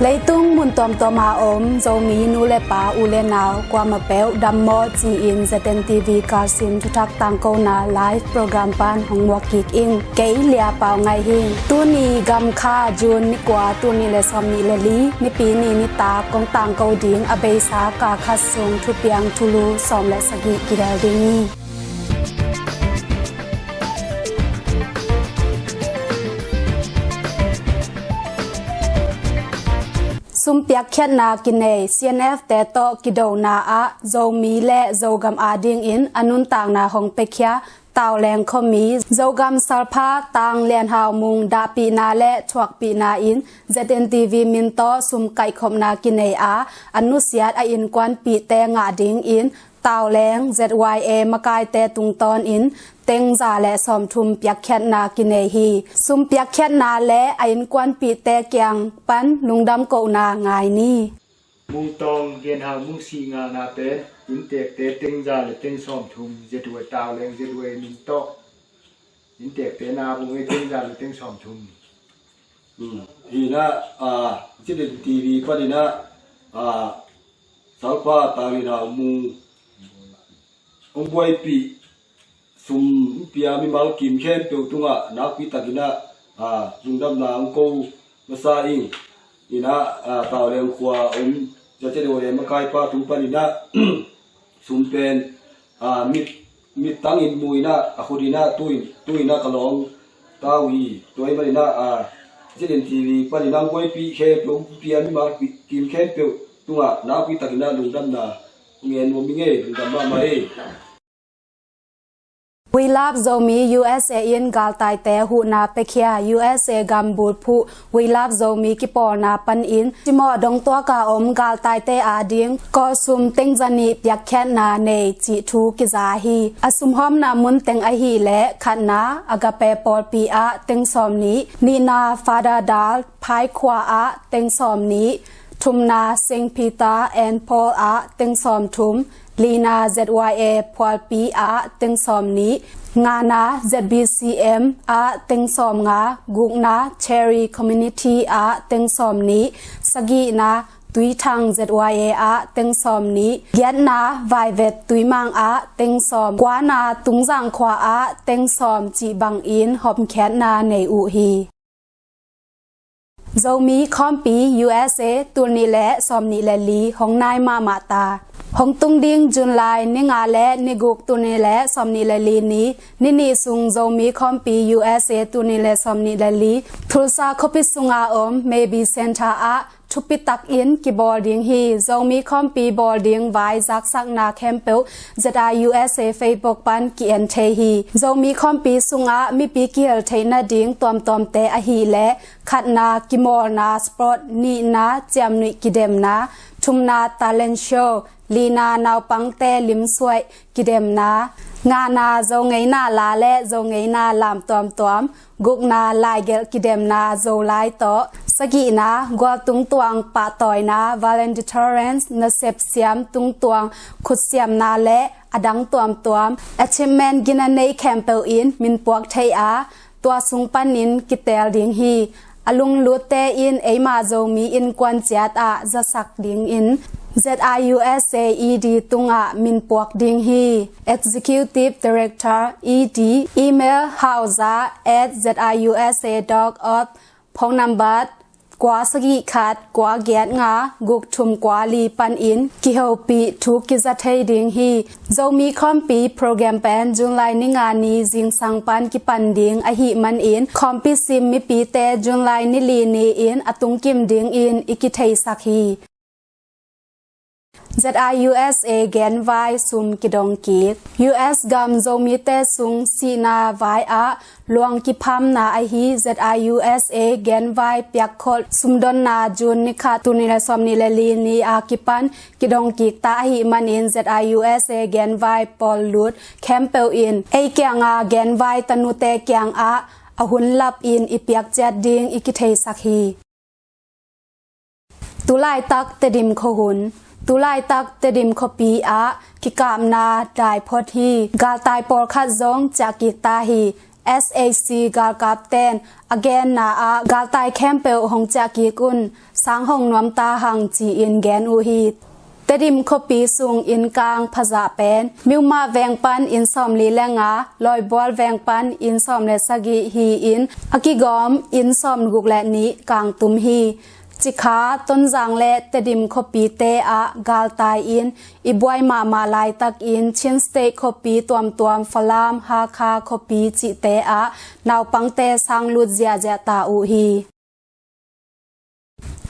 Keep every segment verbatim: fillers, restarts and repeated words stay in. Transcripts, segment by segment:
Leitung mun tuamtuam a om Zomi nu le pa, u le nau, kuamah peuh dam maw ci-in Z N T V Karsim thuthak tangkona live program pan hong muak kik ing. Kei Lia Pau Ngaih hi. Tuni gam kha June ni kua, tul nih le sawm nih le li, Nipi ni nitak kong tangko ding a beisa ka khat sung thupiang thulu sawm le sagih kidel ding hi. Sum piakkhiatna kinei C N F te tawh kidona ah Zomi le Zogam adingin a nuntakna hong piakhia Tauleng khuami Zogam salpha Tang Lian Hau Mung dahpihna le thuakpihna in Z N T V min tawh sum kaihkhopna kinei a, a nusiat a innkuanpihte ngah dingin Tauleng Z Y A makaite tungtawnin tengza le sawmthum piakkhiatna kinei hi. Sum piakkhiatna le a innkuanpihte kiang pan lungdam kohna ngai ni. Mungtawng Lian Hau Mung sih ngahna pen inntekte tengza le teng sawmthum Z Y A, Tauleng Z Y A min tawh inntekte na bung ei tengza le teng sawmthum. Hmm. Hi na, ah, Z N T V panin ah, ah, salpha Tang Lian Hau Mung hong buaipih sum pia mimal kim khempeuh tungah nakpi takin ah, ah, lungdamna hong ko masa ing. Hi na, ah, Tauleng khua om Z Y A makaipa tung panin ah sum pen, ah, mit, mittangin mu in ah, a khut in ah, tu in, tu in ah ka lawng ta uh hi. Tua ahih manin ah, ah, Z N T V panin ah buaipih khempeuh, pia mimal pi-, kim khempeuh tungah nakpi takin ah lungdamna hong ngen nuam ing ei, lungdam mahmah ei. We Love Zomi U S A in galtaite huhna piakhia U S A gam bulphuh We Love Zomi kipawlna panin cimawh dongtuak a om galtaite ading kawlsum tengza nih piakkhiatna nei cih thu kiza hi. A sumhawmna mun teng ahih leh khatna Agape pawlpi ah teng sawm nih, nihna Father Dal Phai khua ah teng sawm nih, thumna Saint Peter and Paul ah teng sawmthum, lina Z Y A phualpi ah teng sawm nih, ngana Z B C M ah teng sawm nga, gukna Cherry Community ah teng sawm nih, sagihna Tuithang Z Y A ah teng sawm nih, giatna Vaivet Tuimang ah teng sawm, kuana Tungzang khua ah teng sawm cih bangin hawmkhiatna nei uh hi. Zomi Khawmpi U S A tul nih le sawm nih le li hong nai mahmah ta. Hong tung ding July ni nga le ni guk tul nih le sawm nih le li ni, ni nih sung Zomi Khawmpi U S A tul nih le sawm nih le li Tulsa khuapi sunga om Mabee Center ah thupi takin kibawl ding hi. Zomi Khawmpi bawl ding vai zaksakna khempeuh Z I U S A Facebook pan ki-en thei hi. Zomi Khawmpi sungah mipi kihel theih nading tuamtuamte ahih leh khatna kimawlna sport, nihna ciamnuih kidemna, thumna talent show, lina naupangte limsuaih kidemna, ngana Zongeina la le Zongeina lam tuamtuam, gukna laigelh kidemna Zolai tawh, sagihna gualtung tuang pahtawina, valedictorians, nasep siam tungtuang khutsiamna le a dang tuamtuam, achievement gina nei khempeuh in min puak thei a, tua sung panin kiteel ding hi. A lunglutte in eima Zomi innkuan ciat ah zasak dingin Z I U S A E D tungah min puak ding hi. Executive Director E D, email hauza at Z I U S A dot org, phone number kua sagih khat kua giat nga guk thum kua li panin kihopih thu kiza thei ding hi. Zomi Khawmpi program pen July ni nga ni zingsang pan kipan ding ahih manin khawmpi sim mipite July ni li ni-in a tungkim dingin i kitheisak hi. Z I U S A genvai sum kidong kik. U S gam Zomite sung sihna vai ah luang kiphamna ahi Z I U S A genvai piakkhol sumdonna June ni khat tul nih le sawm nih le li ni a kipan kidong kik ta ahih manin Z I U S A genvai pawl lut khempeuh in ei kianga genvai tanute kiangah a hun lap in i piak ciat ding i kitheisak hi. Tulaitak Tedim khuahun. Tulaitak Tedim khuapi ah kikapna dai phot hi. Galtai pawlkhat zong ciah kik ta hi. SAC galkapten a genna ah galtai khempeuh hong ciah kik un, sang hong nuam ta hang ci-in gen uh hi. Tedim khuapi sung innkang phazah pen Myoma veng pan inn sawmli le nga, Lawibual veng pan inn sawm le sagih hi-in a kigawm inn sawmguk le nih kangtum hi. Cikha, Tonzang le Tedim khuapite ah galtai in i buai mahmah laitakin Chin State khuapi tuamtuam Falam, Hakha khuapi cihte ah naupangte sang lut ziahziah ta uh hi.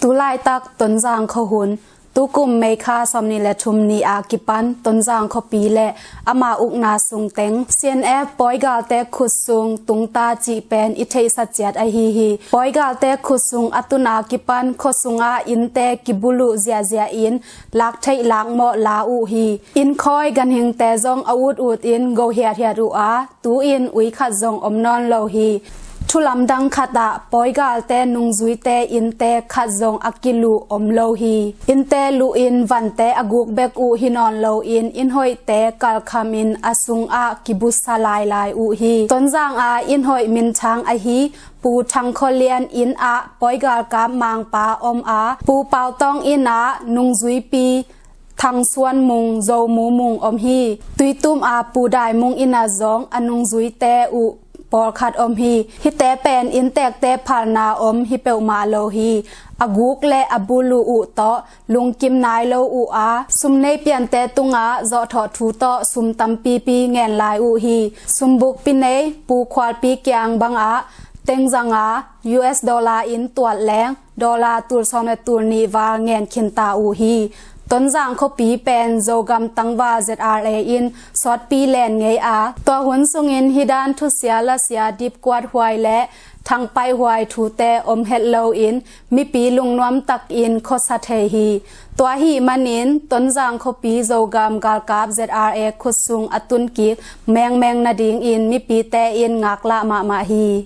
Tulaitak Tonzang khuahun. Tukum May kha sawmnih le thum ni a kipan Tonzang khuapi le ama ukna sung teng CNF Pawigalte khut sung tungta cih pen i theihsa ciat ahi hi. Pawigalte khut sung a tun a kipan khua sungah innte kibuluh ziahziah in lak theih lak mawh la uh hi. Inn khawi ganhingte zong a utut in go hiathiat uh a, tu-in ui khat zong om nawn lo hi. Thu lamdang khat ah Pawigalte nungzuite innte khat zong a kiluh om lo hi. Innte luh in vante a guk bek uh hi nawn loin inn hoihte kalkham in a sungah kibusa lailai uh hi. Tonzang a inn hoih minthang ahi Pu Thang Khaw Lian inn ah Pawigalkap mangpa om a, Pu Pau Tawng inn ah nungzuipi Thang Suan Mung, Zo Mu Mung om hi. Tuitum a Pu Dai Mung inn ah zong a nungzuite uh pawlkhat om hi. Hihte pen inntekte phalna om hi peuhmah lo hi. A guk le a buluh uh tawh lungkim nai lo uh a, sum nei piante tungah zawhthawh thu tawh sum tampipi ngen lai uh hi. Sumbukpi nei Pu Khualpi Kiang bangah tengzang a, US dollar in tuat leng dollar tul sawm le tul nih val ngen khin ta uh hi. Tonzang khuapi pen Zogam tangval ZRA in sawtpi len ngei a, tua hun sungin hih dan thusia lasia dipkuat huai le thangpaih huai thute om het loin mipi lungnuam takin khuasa thei hi. Tua ahih manin Tonzang khuapi Zogam galkap ZRA khut sung a tunkik mengmeng nadingin mipite in ngaklah mahmah hi.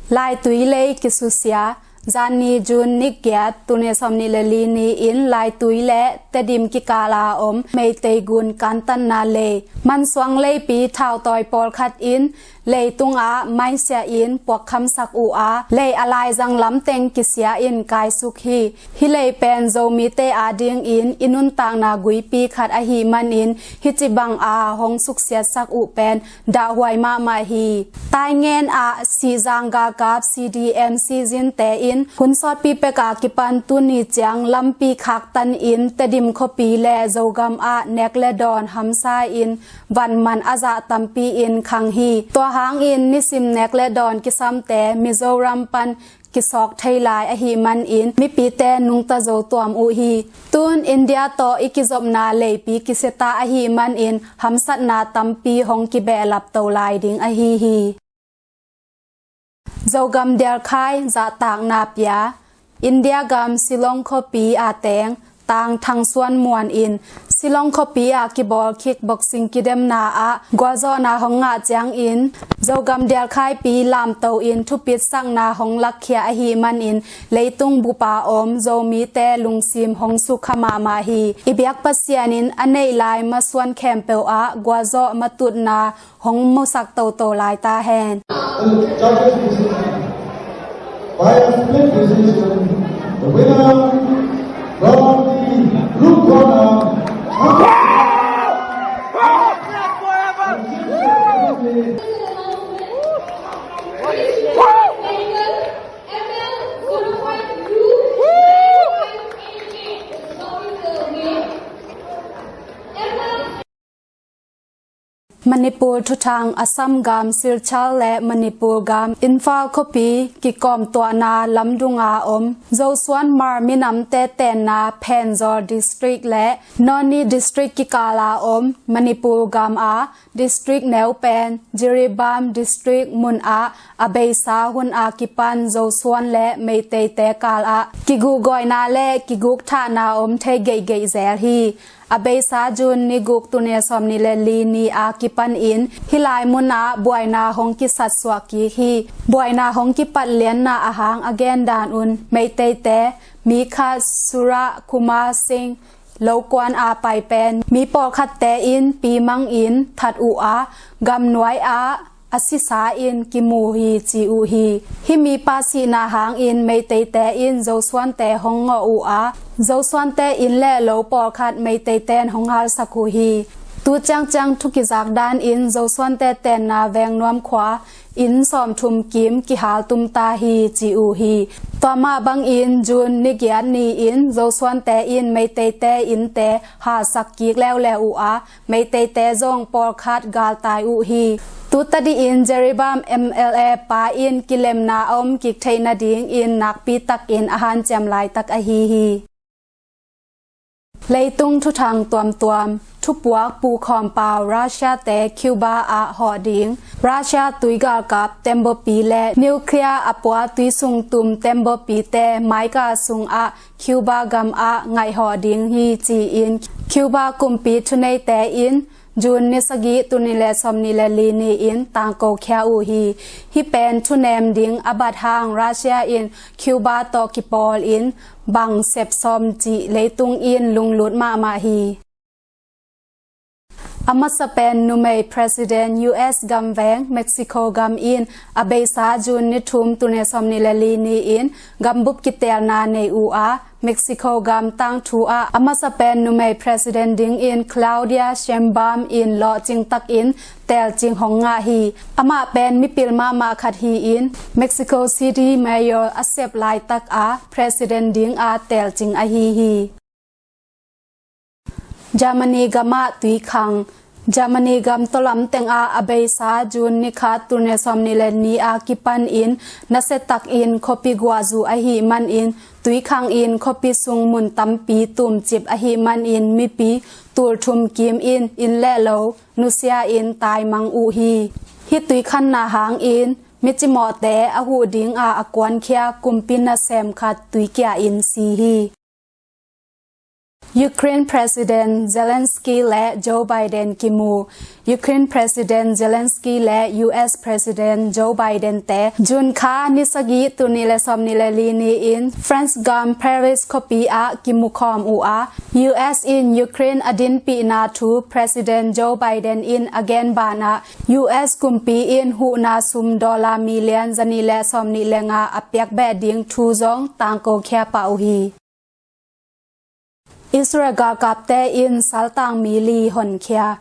Laitui lei kisusia. Zanni June ni giat, tul nih sawmnih le li ni-in Laitui le Tedim kikal a om Meitei gun kantanna lei Mansuang leipi thautawi pawlkhat in leitung ah maisiah in puakkhamsak uh a, lei a laizang lamteng kisia in kaisuk hi. Hih lei pen Zomite adingin i nuntakna guipi khat ahih manin hih ci bang a hong suksiatsak uh pen dahhuai mahmah hi. Taingen ah Sihzang galkap CDM Cizin-te in hun sawtpi pek a kipan tuni ciang lampi khaktan in Tedim khuapi le Zogam ah nek le dawn hamsa in vanman a zah tampi in khang hi. Tua hangin nisim nek le dawn kisamte Mizoram pan kisawk thei lai ahih manin mipite nungta zo tuam uh hi. Tun India tawh i kizopna leipi kisia ta ahih manin hamsatna tampi hong kibehlap to lai ding ahi hi. Zogam dialkhai zahtakna pia. India gam Shillong khuapi a teng Tang Thang Suan Muan in Shillong khuapi ah kibawl kickboxing kidemna ah gualzawhna hong ngah ciangin Zogam dialkhaipi lamto in thupitsakna hong lakkhia ahih manin leitung bupa om Zomite lungsim hong sukha mahmah hi. I biak Pasian in a neih lai masuan khempeuh ah gualzawh matutna hong musak toto lai ta hen. Judges decision by a split decision, the winner from the blue corner. Manipur thuthang Assam gam Silchar le Manipur gam Imphal khuapi kikawmtuahna lamdunga om Zosuan Hmar minamte tenna Pherzawl district le Noni district kikala om Manipur gam a district neu pen Jiribam district mun ah a beisa hun a kipan Zosuan le Meiteite kal ah kiguhgawina le kigukthahna om thei geihgeih zel hi. A beisa June ni guk tul nih sawmnih le li ni a kipan in hih lai mun ah buaina hong kisatsuah kik hi. Buaina hong kipat lianna ahang a gendan un Meiteite mi khat Sura Kumar Singh lokuan a pai pen mi pawlkhatte in pi mangin that uh a, gamnuai ah a sisa in kimu hi ci uh hi. Hih mipa sihna hangin Meiteite in Zosuante hong ngawh uh a, Zosuante inn le lo pawlkhat Meiteiten hong halsak uh hi. Tu ciangciang thu kizak danin Zosuante tenna Vengnuam khua inn sawmthum kim kihal tumta hi ci uh hi. Tua mah bangin June ni giat ni-in Zosuante in Meiteite innte halsak kik leuleu uh a, Meiteite zong pawlkhat galtai uh hi. Tu tadih in Jiribam M L A pa in kilemna a om kik theih nadingin nakpi takin a hanciam laitak ahi hi. Leitung thuthang tuamtuam. Thupuak pukhawm pau, Russia-te Cuba ah hawh ding. Russia tui galkap tembaw pi le nuclear a pua tui sung tum tembaw pite maika sungah Cuba gam ah ngaihawh ding hi ci-in Cuba kumpi thuneite in June ni sagih, tul nih le sawmnih le li ni-in tangko khia uh hi. Hih pen thunem ding a bat hang Russia in Cuba tawh kipawlin bang sep sawm cih leitung in lunglut mahmah hi. A masa pen numei President U S gamveng Mexico gam in a beisa June ni thum, tul nih sawmnih le li ni-in gambup kitelna nei uh a, Mexico gam tangthu ah a masa pen numei President dingin Claudia Sheinbaum in lawhcing takin telcing hong ngah hi. Amah pen mipil mahmah khat hi-in Mexico City Mayor a sep laitak a President dinga telcing ahi hi. Germany gamah tuikhang. Germany gam tawlam tengah a beisa June ni khat, tul nih sawmnih le ni a kipanin nasiatakin khuapi guahzu ahih manin tuikhang in khuapi sung mun tampi tumcip ahih manin mipi tul thum kim in inn le lo nusia-in taimang uh hi. Hih tuikhanna hangin micimawhte a huh dinga a kuankhia kumpi nasem khat tuikia in si hi. Ukraine President Zelensky le Joe Biden kimu. Ukraine President Zelensky le U S President Joe Biden te June kha ni sagih, tul nih le sawmnih le li ni-in France gam Paris khuapi ah kimukhawm uh a, U S in Ukraine a dinpihna thu President Joe Biden in a gen banah U S kumpi in huhna sum dollar million zanih le sawmnih le nga a piakbeh ding thu zong tangko khia pah uh hi. Israel galkapte in saltang mi li honkhia.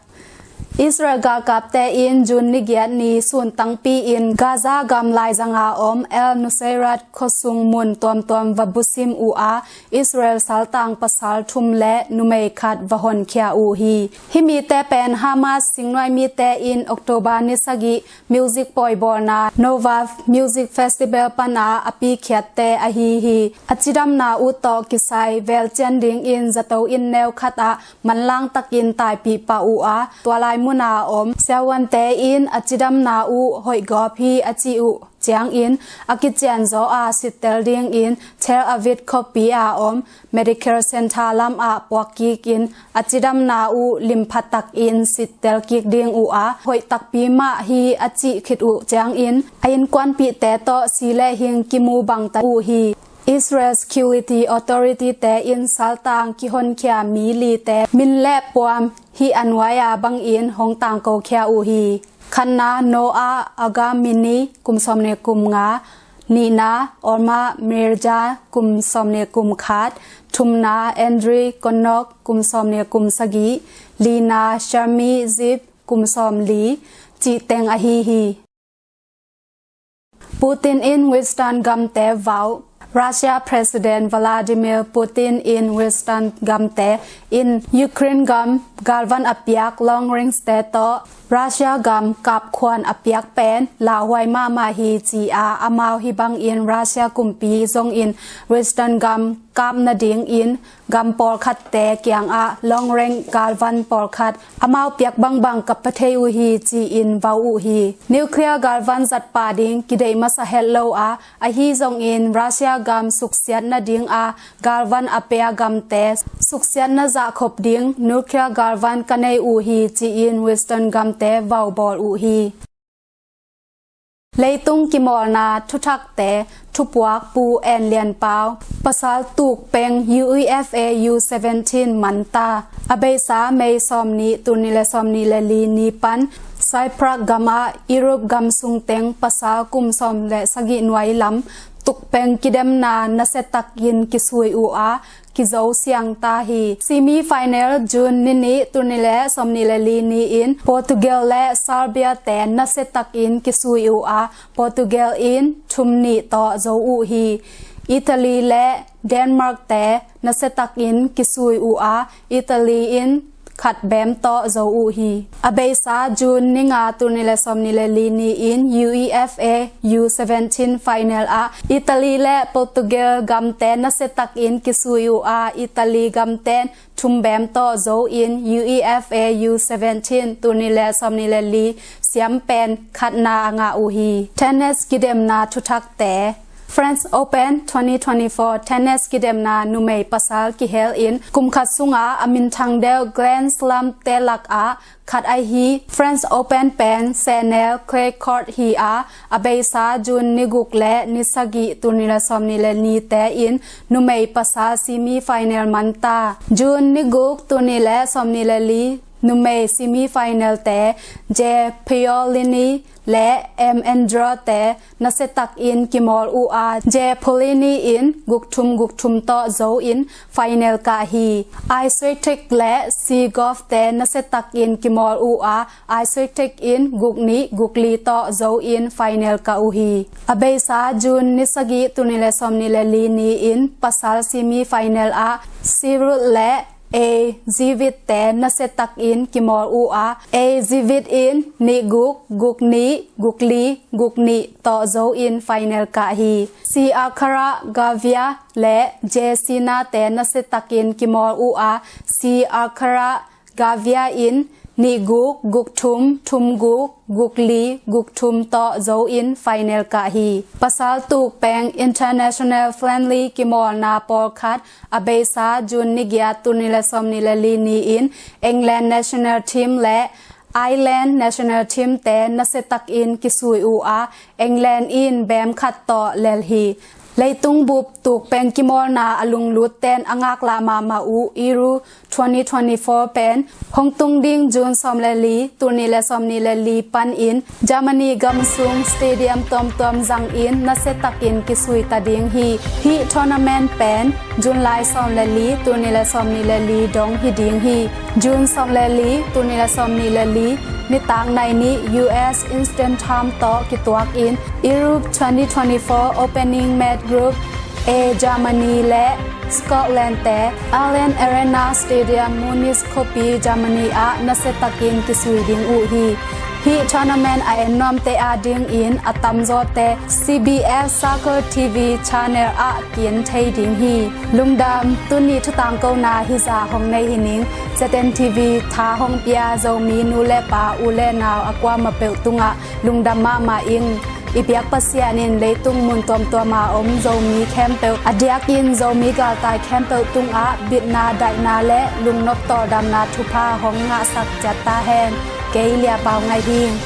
Israel galkapte in June ni giat ni suntangpi in Gaza gam laizanga om El Nuseirat khuasung mun tuamtuam va busim uh a, Israel saltang pasal thum le numei khat va honkhia uh hi. Hih mite pen Hamas singnuai mite in October ni sagih music pawibawlna Nova Music Festival pana a pikhiatte ahi hi. A cidamna uh tawh kisai velcian dingin zato inn neu khatah manlang takin taipih pah uh a, tua lai muna om siavuante in a cidamna uh hoihgawp hi a cih uh ciangin a kicianzaw a sittel dingin Tel Aviv khuapi a om Medical Center lamah puakkikin a cidamna uh limpha takin sittel kik ding uh a, hoih takpi mah hi a cih khit uh ciangin a innkuanpihte tawh si le hing kimu bangta uh hi. Israel Security Authority te in saltang kihonkhia mi lite min le puam hih a nuai-a bangin hong tangkokhia uh hi. Khatna Noah Agamini, kum sawmnih kum nga. Nihna Olma Mirza, kum sawmnih kum khat. Thumna Andriy Konok, kum sawmnih kum sagih. Lina Sharmi Zip, kum sawmli, cih teng ahi hi. Putin in Western gamte vau. Russia President Vladimir Putin in Western gamte in Ukraine gam galvan a piak long range te tawh Russia gam kapkhuan a piak pen lauhuai mahmah hi ci-a, amau hih bangin Russia kumpi zongin Western gam kap nadingin gam pawlkhatte kiangah long range galvan pawlkhat amau piak bangbang ka pia thei uh hi ci-in vau uh hi. Nuclear galvan zat pah ding kideih masa het lo a, ahi zongin Russia gam suksiat nadinga galvan a pia gamte suksiatna zahkhop ding nuclear galvan ka nei uh hi ci-in Western gamte vau bawl uh hi. Leitung kimawlna thuthakte thupuak Pu En Lian Pau, pasal tuk peng UEFA U seventeen manta. A beisa May sawmnih, tul nih le sawmnih le li ni pan Cyprus gam ah Europe gam sung teng pasal kum sawm le sagih nuai lam tukpeng kidemna nasiatak in kisui uh a, kizo siang ta hi. Semi final June ni nih, tul nih le sawmnih le li ni in Portugal le Serbia te nasiatak in kisui uh a, Portugal in thum nih tawh zo uh hi. Italy le Denmark te nasiatak in kisui uh a, Italy in khat bem tawh zo uh hi. A beisa June ni nga, tul nih le sawmnih le li ni in UEFA U seventeen final ah Italy le Portugal gamte nasiatak in kisui uh a, Italy gamten thum bem tawh zo in UEFA U seventeen, tul nih le sawmnih le li siampen khatna a ngah uh hi. Tennis kidemna thuthakte. French Open twenty twenty-four tennis kidemna numei pasal kihel in kum khat sungah a minthang deuh Grand Slam te lakah khat ahi French Open pen sehnel clay court hi a, a beisa June ni guk le ni sagih, tul nih le sawmnih le nite in numei pasal semi final manta. June ni guk, tul nih le sawmnih le li numei semi final te J Paolini le M Andrew te nasiatak in kimawl uh a, J Paolini in guk thum guk thum tawh zo in final kah hi. Ice Swiatek le Sijong te nasiatak in kimawl uh a, Ice Swiatek in guk nih guk li tawh zo in final kah uh hi. A beisa June ni sagih, tul nih le sawmnih le li ni in pasal semi final ah Sijong le A Zivit te nasiatak in kimawl uh a, A Zivit in nih guk, guk nih, guk li, guk nih tawh zo in final kah hi. C Akharagavia le Jesina te nasiatak in kimawl uh a, C Akharagavia in nih guk, guk thum, thum guk, guk li, guk thum tawh zo in final kah hi. Pasal tuk peng international friendly kimawlna pawlkhat a beisa June ni giat, tul nih le sawmnih le li ni in England national team le Ireland national team te nasiatak in kisui uh a, England in bem khat tawh lel hi. Leitung bup tuk peng kimawlna a lunglut ten a ngaklah mahmah uh Euro twenty twenty-four pen hong tung ding June sawm le li, tul nih le sawmnih le li pan in Germany gam sung stadium tuamtuam zang in nasiatak in kisui ta ding hi. Hih tournament pen June lai sawm le li, tul nih le sawmnih le li dong hi ding hi. June sawm le li, tul nih le sawmnih le li nitak nai nih U S Eastern Time tawh kituak in Europe twenty twenty-four opening match group A Germany le Scotland te Allianz Arena Stadium Munich khuapi Germany ah nasiatak in kisui ding uh hi. Hih tournament a en nuamte adingin a tamzawte C B S Soccer T V channel ah ki-en thei ding hi. Lungdam, tuni thutangkona hizah hong nei hi ning. Z N T V tha hong pia Zomi nu le pa, u le nau a kuamah peuh tungah lungdam mahmah ing. I biak Pasian in leitung mun tuamtuama om Zomi khempeuh, a diakin Zomi galtai khempeuh tungah bitna, daihna le lungnop tawldamna thupha hong ngahsak ciat ta hen. Kei Lia Pau Ngaih hi ing.